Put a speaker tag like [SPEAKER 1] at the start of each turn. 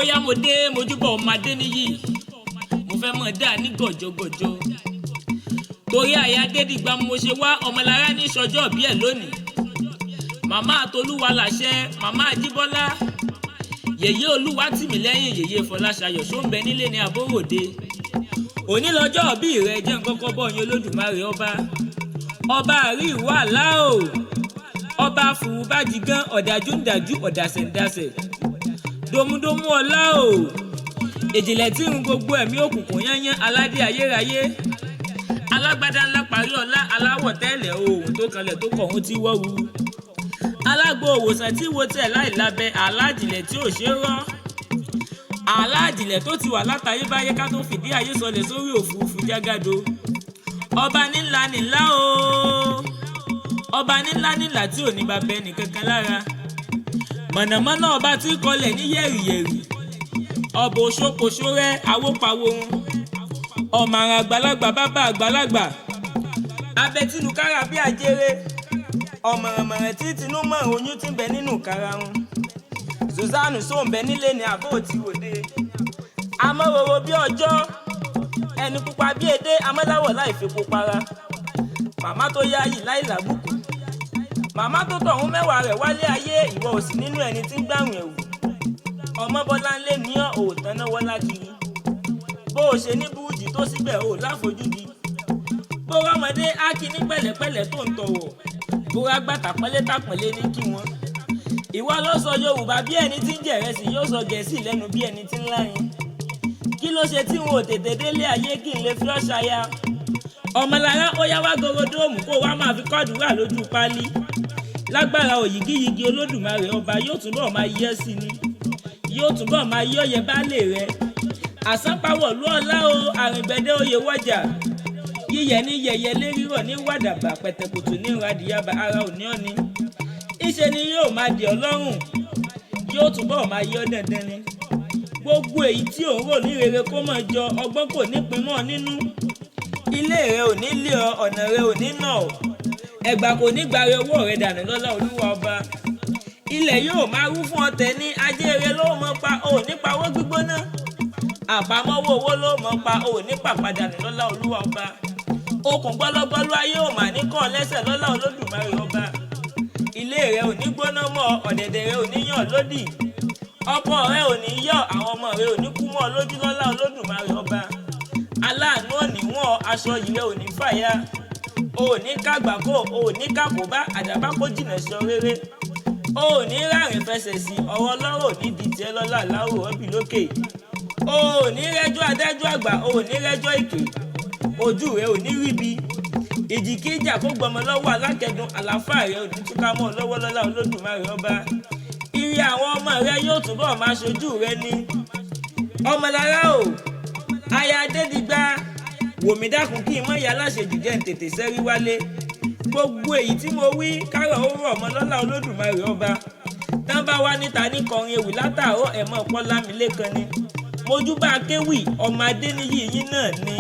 [SPEAKER 1] Ó yá, mo dé, mojúbọ ọmọ Adéníyì. Mo fẹ́ mọ̀ dáa ní gọ̀jọ̀gọ̀jọ̀ torí àyà Adédìgbà mo ṣe wá. Ọmọlára ní sọjọ́ bí ẹ̀ lónìí. Màmá àtolúwa làṣẹ, màmá Àjíbọ́lá, yèyé Olúwa tì mí lẹ́yìn, yèyé Fọláṣayọ̀ ṣó ń bẹ nílé ní àbóròde. Òní lọ́jọ́ òbí rẹ, jẹ́ n kọ́kọ́ bọ́ yín Olódùmarè ọba, ọba àrí ìwà aláò, ọba fùrùbájì gan, ọ̀dájú ń dájú, ọ̀dàsẹ̀ ń dasẹ̀, domudomu ọlá o, ìjìnlẹ̀ tí ń gbogbo ẹ̀mí òkùnkùn yányán, aládé ayérayé, alágbádá ńlá parí ọlá, aláwọ̀ tẹ́lẹ̀ oòrùn tó kanlẹ̀ tó kọ̀ ohun tí wọ́ wu, alágbo òwòsàn tí wo tẹ̀ láì lábẹ́, alájìnlẹ̀ tí ò ṣe é rọ́, alájìnlẹ̀ tó ti wà látayébáyé ká tó fìdí ayé sọlẹ̀ sórí òfurufú jágàdo, ọba nílá nílá o, ọba nílá nílá tí ò ní bàbá ẹnìkankan lára, mọ̀nàmọ́ná ọba tí kọlẹ̀ ní yẹ̀rìyẹ̀rì, ọba òṣokòṣó rẹ awópawòrun, ọ̀màràn àgbàlagbà, bàbá àgbàlagbà, abẹtínú kára bí ajere, ọ̀mọ̀rànmọ̀ràn tí tinú mọ̀ oyún tí ń bẹ nínú karahun. Suzanne sóńbẹ nílé ní àbó òtí òde, amọ́roro bí ọjọ́, ẹni pupa bí edé, amọ́láwọ̀ láì fi pupa ra, màmá tó yáyì láì làbùkù, màmá tó tọ̀hún mẹ́wàá rẹ̀ wálé ayé. Ìwọ ò sí nínú ẹni tí ń gbàrún ẹ̀wù. Ọmọ Bọ́lá ńlé ní òòtán náwó lákiri, bó o ṣe ní búrúdì tó síbẹ̀ ò láfojúdi, bó rọmọdé á kí ní pẹ̀lẹ́pẹ̀lẹ́ tó ń tọ̀wọ̀, bó rágbàtà pẹ́lẹ́ tàpọ̀nlé ní kí wọ́n. Ìwọ ló sọ Yorùbá bí ẹni tí ń jẹ̀rẹsì, yóò sọ Gẹ̀ẹ́sì lẹ́nu bí ẹni tí ń lárin. Kí ló ṣe tí wọn ò tètè délé ayé kí n lè fi ọ́ ṣaya? Ọmọlára, ó yá, wá gorodóòmù kó wá máa fi kọ́dùrà lójú pálí. Lágbára òyìgíyigi Olódùmarè ọba, yóò túbọ̀ máa yẹ́ sí ni, yóò túbọ̀ máa yí ọ̀yẹ́ baálé rẹ̀. Àsánpáwọ̀lú ọlá o, àrìngbẹ̀dẹ oyè wọ́jà, yíyẹ ní yẹyẹ lérírọ̀ ní wàdàbà, pẹ̀tẹ̀kùtù ní radìyàbà, ara òní ọ̀ni ìṣe ni yóò máa dì ọ́ lọ́rùn, yóò túbọ̀ máa yí ọ́ dandan ni. Gbogbo èyí tí ò ń rò ní rere kó mọ̀ jọ ọgbọ́n kò nípin mọ́ nínú. Ilé rẹ ò ní lé ọ, ọ̀nà rẹ ò ní nà ọ́, ẹ̀gbà kò ní gbàre owó rẹ dànù lọ́lá Olúwa ọba. Ilẹ̀ yóò máa rú fún ọtẹ ní ajé rẹ ló mọ̀ pa, ò ní pawó gbígbóná, àpamọ́wọ́ owó ló mọ̀ pa, ò ní pàpadànù lọ́lá Olúwa ọba. Okùn gbọ́lọ́gbọ́lọ́ ayé ò mà ní kàn lẹ́sẹ̀ lọ́lá Olódùmarè ọba. Ilé rẹ ò ní gbóná mọ́, ọ̀dẹ̀dẹ̀ rẹ ò ní yàn lódì, ọkọ rẹ ò ní yọ, àwọn ọmọ rẹ ò ní kú mọ́ lójú lọ́lá Olódùmarè ọba. Aláàánú ò ní wọ́n, aṣọ yìí rẹ ò ní fàya, o ò ní kàgbákò, o ò ní kàkóbá, àdàbà kó jìnà sí ọ rere, o ò ní rárìn fẹsẹ̀ sí ọ̀rọ̀ ọlọ́rọ̀ ní di tiẹ̀ lọ́lá aláwọ̀ rọ́bì lókè. O ò ní rẹ́jọ́ adájọ́ àgbà, o ò ní rẹ́jọ́ èké, ojú rẹ ò ní ríbi ìjìkíjà kó gbọmọ lọ́wọ́ alákẹ́dùn, àlàáfà rẹ ò ní túká mọ́ lọ́wọ́ lọ́lá Olódùmarè ọba. Ire àwọn ọmọ rẹ yóò túbọ̀ máa ṣojú rẹ ní. Ọmọlára o, aya Adédìgbà, wòmí dákun kí n mọ̀ ya aláṣejù, jẹ́ ń tètè sẹ́rí wálé. Gbogbo èyí tí mo wí kárọ̀ ó rọ̀ ọmọ lọ́lá Olódùmarè ọba. Tán bá wá níta ní kọrin ewì látàárọ̀, ẹ̀mọ́ Pọ́lámilékan ni. Mojúbà kéwì, ọmọ Adéníyì yín náà ni.